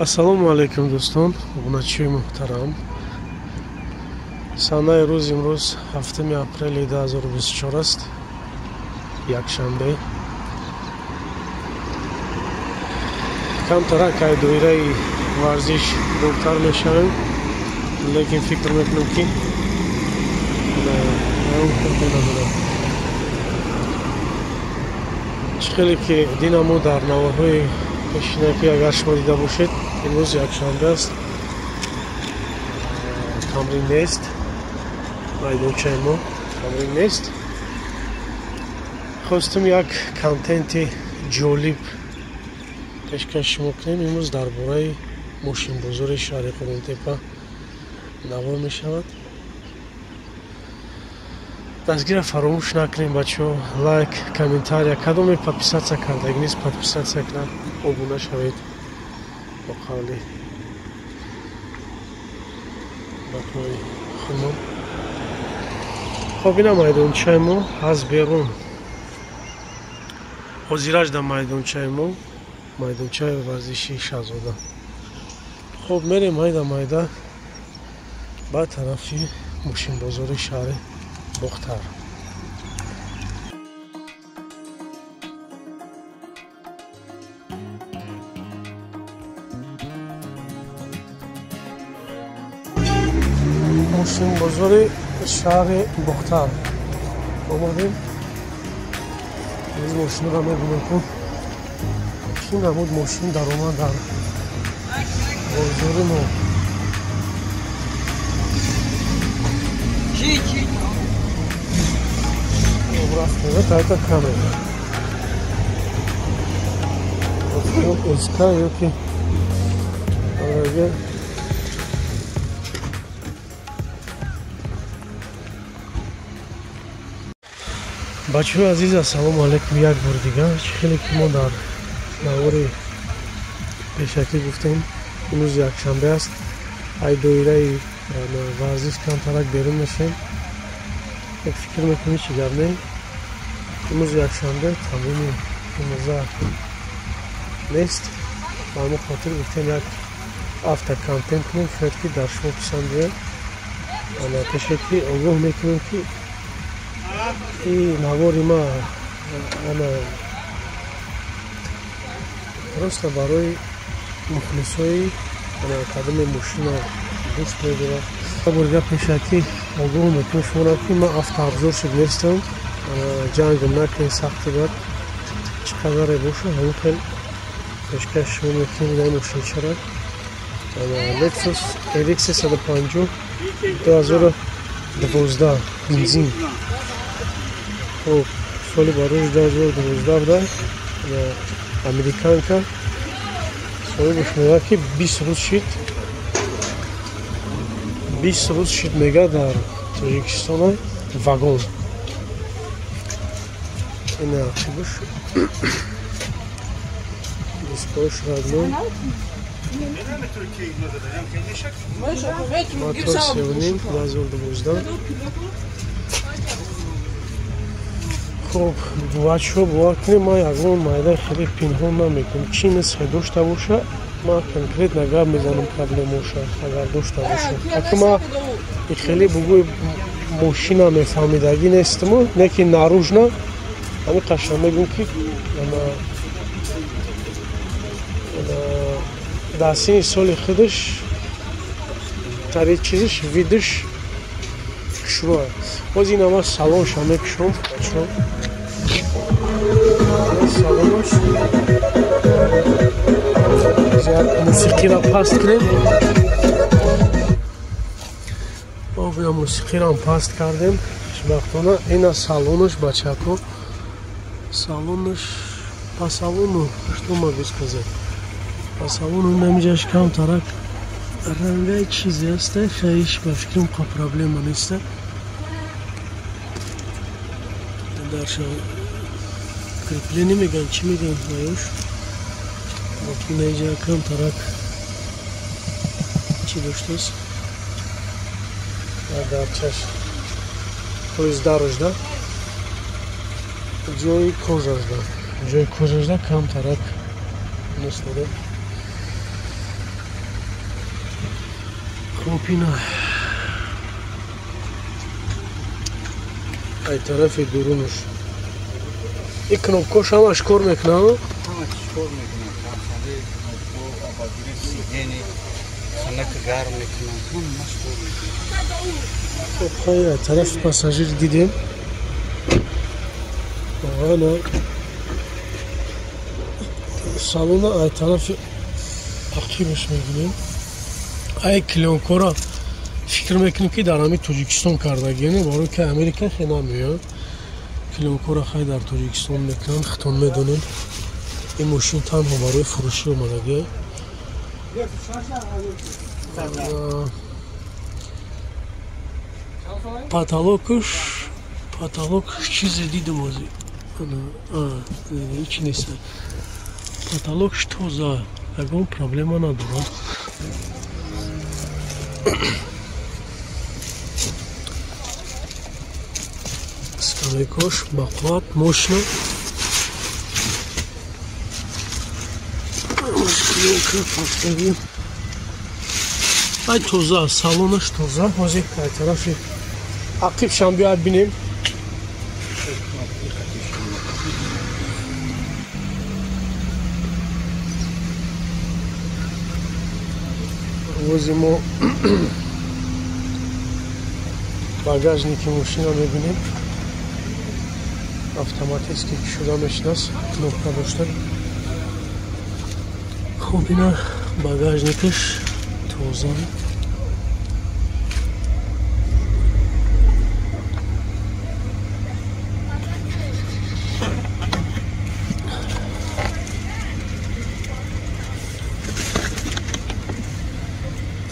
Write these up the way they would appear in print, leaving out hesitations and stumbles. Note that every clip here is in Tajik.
Ассалому алайкум, дӯстон, обуначиёи муҳтарам. Санаи рӯз имрӯз 7 апрели 2024 аст, якшанбе. Камтарак ай доираи варзиш дуртар мешавем, лекин фикр мекунам, ки надорам. Чӣ хеле ки динамо дар наворҳои пешина, ки агар шумо дида бошед, имрӯз якшанбе аст, тамрин нест, майдончаи мо тамрин нест. Хостем як контенти ҷолиб пешкаш шумо кунем. Имрӯз дар бораи мошинбозори шаҳри Қурғонтеппа навор мешавад. Дастгира фаромӯш накунем, бачаҳо, лайк, комментария, кадоме подписаться кардаги нест, подписаться кунад, обуна шавед. Бо қавли бақои худмон. Хоб, ина майдончаи мо аз берун ҳозираш дар майдончаи мо, майдончаи варзишии Шаҳзода. Хоб, мерем майда майда ба тарафи мошинбозори шаҳри Бохтар. Мошинбозори шаҳри Бохтар омадем. Из мошинро мебинем, ку чӣ намуд мошин даромад дар бозори мо. Рафтем, камера СК ёки агар. Бачаҳои азиз, ассалому алайкум як бор дигар. Чӣ хеле ки мо дар навори пешакӣ гуфтем, имрӯз якшанбе аст, ай доираи варзиш камтарак берун мешавем. Як фикр мекунӣ, чӣ гап не, имрӯз якшанбе, тамрини имрӯза нест. Ба ҳамин хотир гуфтем, як автоконтент кунем, шояд ки дар шумо писанд биёяд. Ана пешакӣ огоҳ мекунем, ки и навори ма ана просто барои мухлисои ана кадоме мошина дӯст медорад. Борга пешакӣ огоҳ мекунем шуморо, ки ман автообзорщик нестам, ҷангм накунед сахти бад, чӣ қадаре боша, ҳамон хел пешкаш шумо мекунем. Инаи мошинчара Lexus RX 350 2012, бензин. Хоб, соли барои 2012 буда, американка. Соҳибаш мегӯяд, ки 20 рӯз шид, 20 рӯз шид, мега, дар Тоҷикистона вагон. Ина ақибаш, дискош родной, мотор 3,5, 2012. Хоб, бачаҳо, бовар кунед, ман ягон майда хеле пинҳон намекунам. Чӣ нисхе дошта боша, ман конкретно гап мезанам, проблемаша агар дошта боша. Аки ман хеле бугӯи мошина мефаҳмидагӣ нестаму, не ки наружно ҳамин қашан мегӯм, ки дар синни соли худаш тари чизиш видиш шуруъ. Боз ин ама салонша мекушом, бачаҳо, салонаш. Як мусиқиро паст кунем. Ина мусиқиро паст кардем, хушбахтона. Ина салонаш, бачако, салонаш. По салону что могу сказать? По салону намиҷаш камтарак рангаи чизе аста, хаиш ба фикрам ка проблема неста. Дарша крепление меган, чӣ меган, аюш инаиҷа камтарак чӣ доштааст дарчаш, то есть даружда ҷои кожажда, ҷои кожажда камтарак нест. Хуб, ина ай тарафи дурунаш ин кнопкош ҳамаш кор мекунад? Ҳама чиз кор мекунад. Ханак гарм мекунад, ҳамаш кор мекунад. Хуб, хайр, ай тарафи пассажир дидем. Ана салона ай тарафи ақибаш мебинем. Ай клеёнкора фикр мекунем, ки дар ҳамин Тоҷикистон кардагине, барои ки Америка хе намеояд. Клеёнкора хай дар Тоҷикистон мекунанд, хитон медонем. Ин мошин танҳо барои фурӯшӣ омадагия. Потолокаш чизе дидам ози. Ҳеч нест. Потолокш тоза, ягон проблема надорад. Скамейкош бақувват, мощно. Ай тоза, салонаш тоза. Ҳозир ай тарафи ақибшам биёяд бинем. Рӯзи мо багажники мошина мебинем. Автоматически кушода мешинас, кнопка дошта. Хуб, ина багажникаш тоза.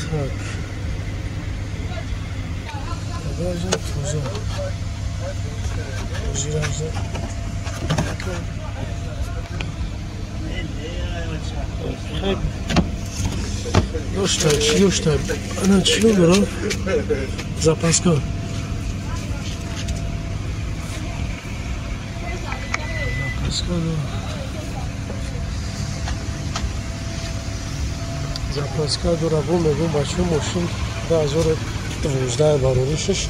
Так, багажник тоза. Дошта, чӣ дошта? Ана чӣ дора? Запаска. Запаска дора. Запаска дора. Бо мегӯм, бачаҳо, мошин 2012 бароришаш.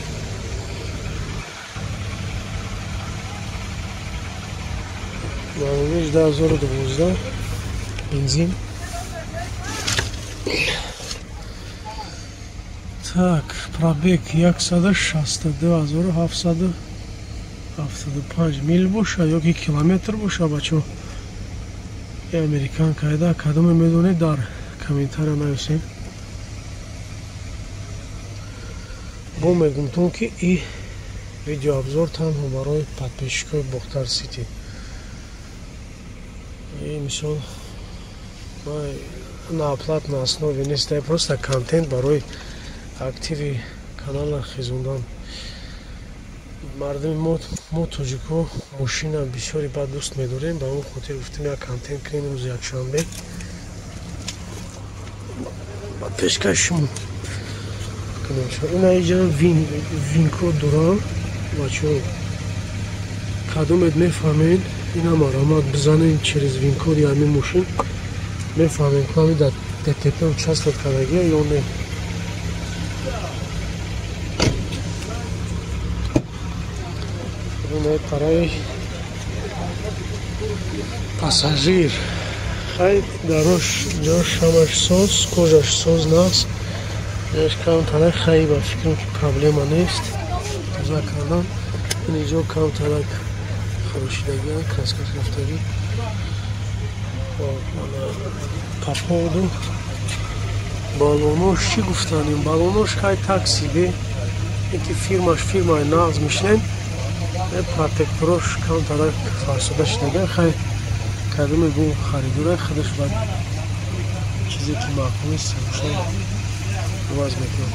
Барориш 2012, бензин. Так, пробег 162 775 мил боша ё ки километр боша, бачаҳо. Е американ кайда, кадоме медонед, дар комментария нависед. Бо мегумтон, ки и видеообзор танҳо барои подписчикои Бохтар Сити. И мисол на оплатной основе нест, просто контент барои активи канала хезондан. Мардуми мо тоҷикҳо мошина бисёри бад дӯст медорем, ба он хотир гуфтем, як контент кунем рӯзи якшанбе ба пешкаши шумо кунем. Ина иҷа VIN-код дорам, бачаҳо, кадомед мефаҳмед, ина маромад бизанед через VIN-коди ҳамин мошин, мефаҳмем, ки ҳамин дар ДТП участвовать кардагия ё не. Барои пассажир хай дарош ҷош ҳамаш соз, кожаш соз, нағз. Ҷош камтарак хай, ба фикрам, ки проблема нест тоза кардан. Ин иҷо камтарак харошидагиан, краскаш рафтагӣ. Каподу балонош чӣ гуфтанем? Балонош хай такси бе, ин ки фирмаш фирмаи нағз мешинем. Протекторош камтарак фарсуда шудага. Хай, кадоме бу харидора худаш ба чизе ки маъқул нест, иваз мекунад.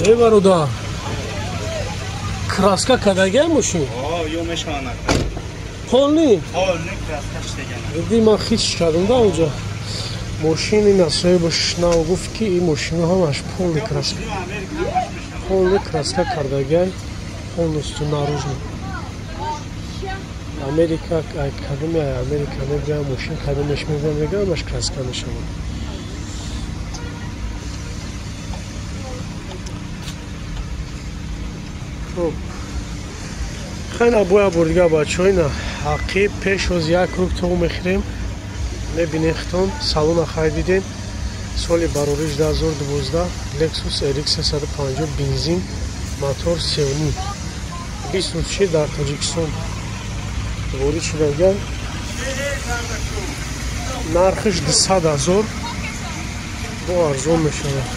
Эй, бародар, краска кардагиам мошин? Ё мешаванд. Полный? Полный краска шудаган. Диди, ман хич кардам да онҷо. Мошини насоибаш нав гуфт, ки ин мошино ҳамаш полный краска, полный краска кардагиай, полностью наружный. Америка, кадоми Америка мебиям, мошин кадомеш мебиям, мегӯям, ҳамаш краска мешавад. Хуб, хайна боя бор дига бачаҳо, ина ҳаққи пеш оз як круг то мехӯрем, мебинем хитон, салона хай дидем. Соли барориш 2012 Lexus RX 350 бензин, мотор 3.5. 20 рӯз шид дар Тоҷикистон ворид шудаган. Нархиш 200 000 бо арзон мешавад.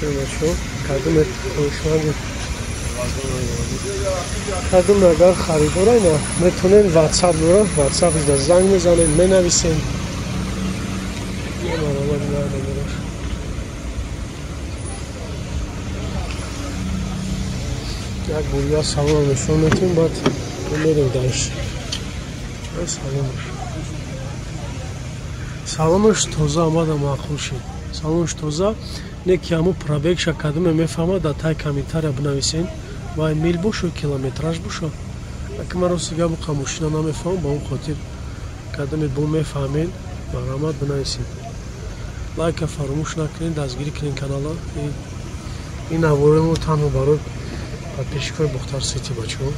Бачаҳо, кадоме хоҳишманди, кадоме агар харидора, ина метавонед WhatsApp дора, WhatsApp-ш занг мезанед, менависед. Як буря салона нишон метем, баъд мерем дальше. Салонаш. Салонаш тоза омада маъқул шид. Салонаш тоза, не ки ҳамун пробегша кадоме мефаҳмад, дар таи комментария бинависен. Вай мил бошу, километраж бошу. Аки ман рости гап буқа мошина намефаҳмам, ба он хотир кадоме бо мефаҳмен, марҳамат бинависен. Лайка фаромӯш накунед, дастгирӣ кунед канала. Ин навори мо танҳо барои подписчикои Бохтар Сити бачаҳо.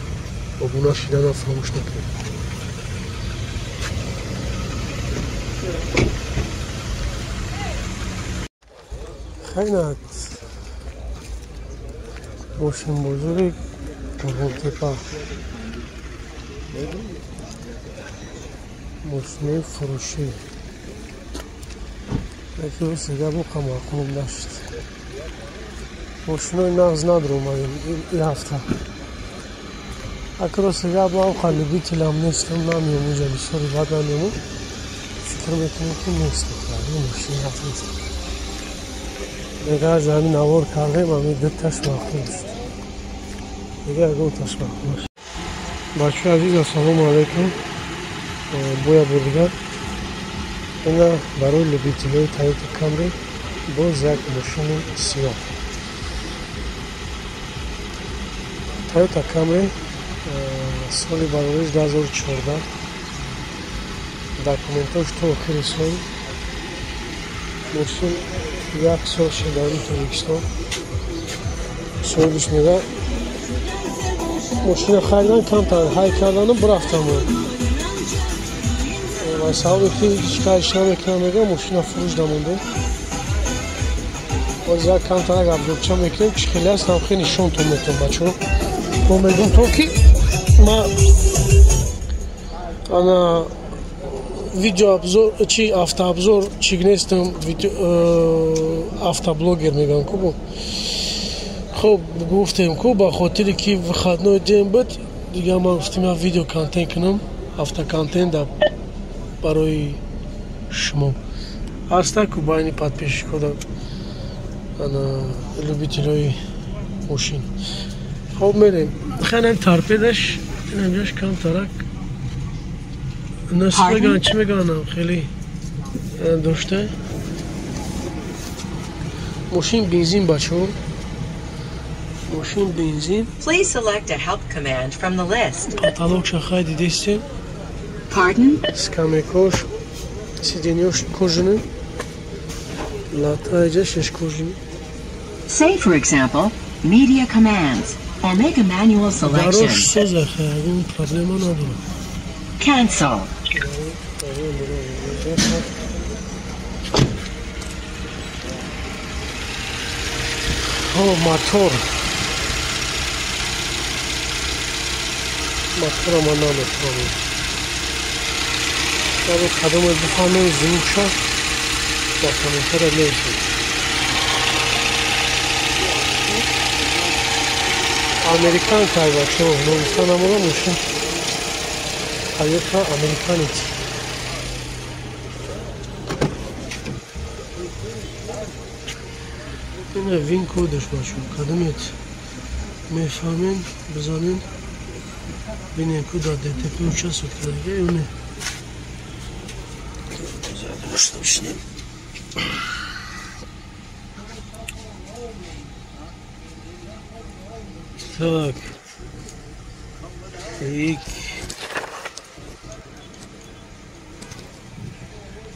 Обуна шиданам фаромӯш накунед. Хайнат мошинбозори Қурғонтепа, мошинои фурӯшӣ. Яке рости гап буқа маъқулам нашуд. Мошинои нағз надромадем ин ҳафта. Аки рости гап ман қа любителям нестам, намеём уҷа бисёри бад намеём. Фикр мекунам ки нест, мошини нағз нест. Дигар аз ҳамин навор кардем, ҳамин дуташ маъқул шуд. Дигар ягонташ маъқул нашуд. Бачаҳои азиз, ассалому алайкум. Боя бор дигар ина барои любителои Toyota Camry боз як мошини сиёҳ. Toyota Camry соли барориш 2014, документош то охири сол. Мошин як сол шид дар Тоҷикистон. Соҳибиш мега мошина харидан, камтар ҳай кардану бирафтам. Ва сабаби ки ҳеҷ касш намекунам, мега мошина фурӯш дамонде. Боз як камтар обзорча мекунем, чӣ хеле аст, ҳам хеле нишонтон метавон бачаҳо. Мо мегӯм то ки ма ана видеообзор чи автообзор чӣ нестам, автоблогер мегӯям ку. Хуб гуфтем ку ба хотире ки выходной день буд, дигар ман гуфтем як видео контент кунам, автоконтент барои шумо. Ҳаста ку байни подписчикода ана любителои мошин. Хоб мерем. Хеле торпедаш инҷош камтарак нас меган, чӣ меганам, хеле дошта. Мошин бензин бачаҳо. Мошин бензин. Please select a help command from the list. Каталог шахай дидестем. Pardon? Скамейкош, сиденьёш кожаный. Латаҷа шеш кожаный. Say for example, media commands or make a manual selection. Дарош соза ягон проблема надорад. Cancel. О, мотор. Мотора ман намефаҳмам. Кадоме бифаҳмем звукша дар комментария нависед. Американка бачаҳо, ногуфта намонам, мошин Toyota американец. Ина вин кодаш бачаҳо, кадомет мефаҳмен бизанен, бинем ку дар ДТП участвовать кардага ё не. Бишинем. Так. Тик.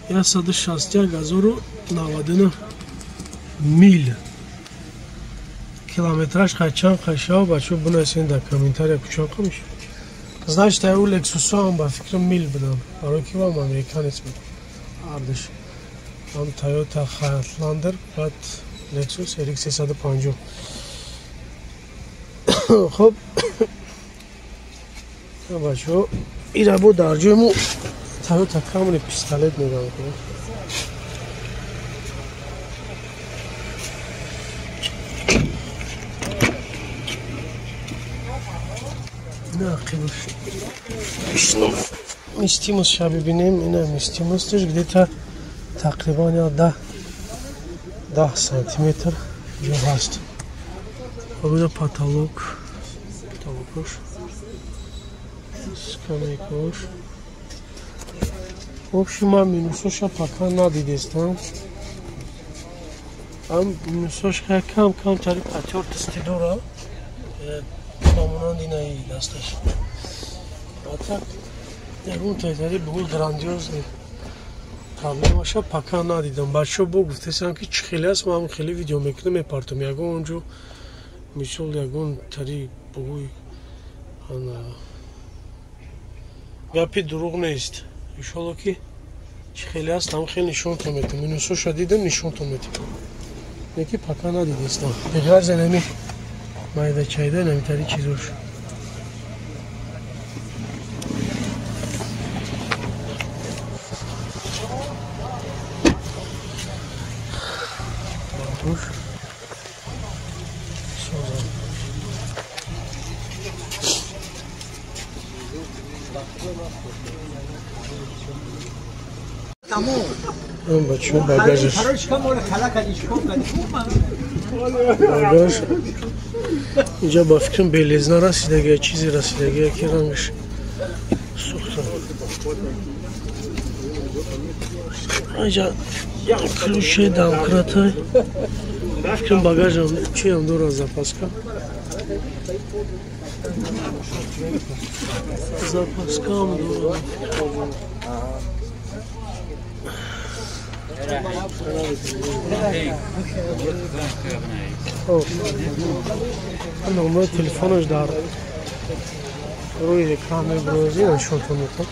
161 099 мил. Километраж чанд қашав, бачо бинависен дар комментария кучон қамиш. Значит, ай у Lexus ам ба фикрам мил будам. Барои ки вам американец буд. Ардиш. Ам Toyota Highlander, баъд Lexus RX 350. Хоб. Бачо, ира бо дар ҷои мо Toyota Camry пистолет мегам. Мистимус ша бибинем, ина мистимус туш где-то тақрибан 10 сантиметр ҷо ҳаст. Хоб, ина потолок, потолокош, скамейкош. В общем, ман минусоша пока надидестам. Ам минусош кам кам тари потёртости дора. Ба монанди инаи дасташ. А так ягон тайтари бугул грандиозный проблемаша пока надидам. Бачаҳо бо гуфтесам, ки чӣ хеле аст, ман хеле видео мекунам, мепартам. Ягон онҷо мисол ягон тари бугӯй ана гапи дурӯғ нест. Иншолло ки чӣ хеле аст, ҳам хеле нишонтон метам. Минусоша дидам, нишонтон метам. Леки пока надидестам. Беғарз инами майда чайда инамитари чизош. Созам. Бачо, багажаш. Багаж. Инҷа ба фикрам белезна расидагия, чизе расидагия, ки рангаш сӯхта. Инҷа ключи домкратай. Фикрам багажам чиам дора, запаска. Запаскам дора. Номери телефонаш дар рӯи экран мебурозӣ, нишонтон метавон.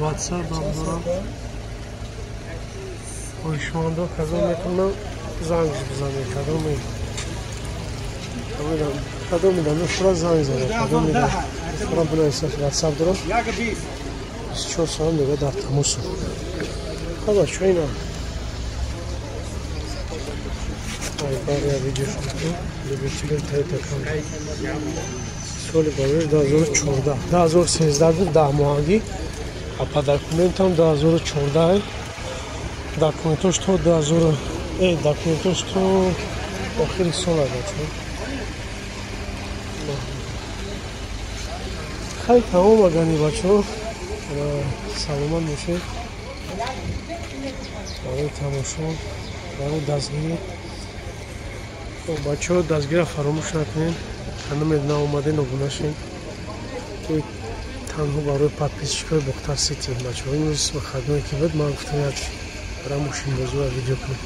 WhatsApp ам дорам. Хоҳишмандо казо метавонам занг бизанед. Кадоми дамошра занг занед. Кадоми дамошра бинависед, WhatsApp дорам. 24 соат мега дар тамосам. Хоб, бачаҳо, ина баря видео любитель Toyota Camry. Соли барои 2014, 2013 буд, 10 моҳагӣ. А по документам 2014, документош то 2000, документош то охири сола, бачаҳо. Хай, тамом агани, бачаҳо. Саломат бошед. Барои тамошо, барои дастгирӣ. Бачаҳо, дастгирӣ фаромӯш накунед. Ҳанӯз наомаден, обуна шед. Танҳо барои подписчикои Бохтар Сити. Бачаҳо, имрӯз выходной ки буд, ман гуфтам як бара мошинбозиро видео кунам.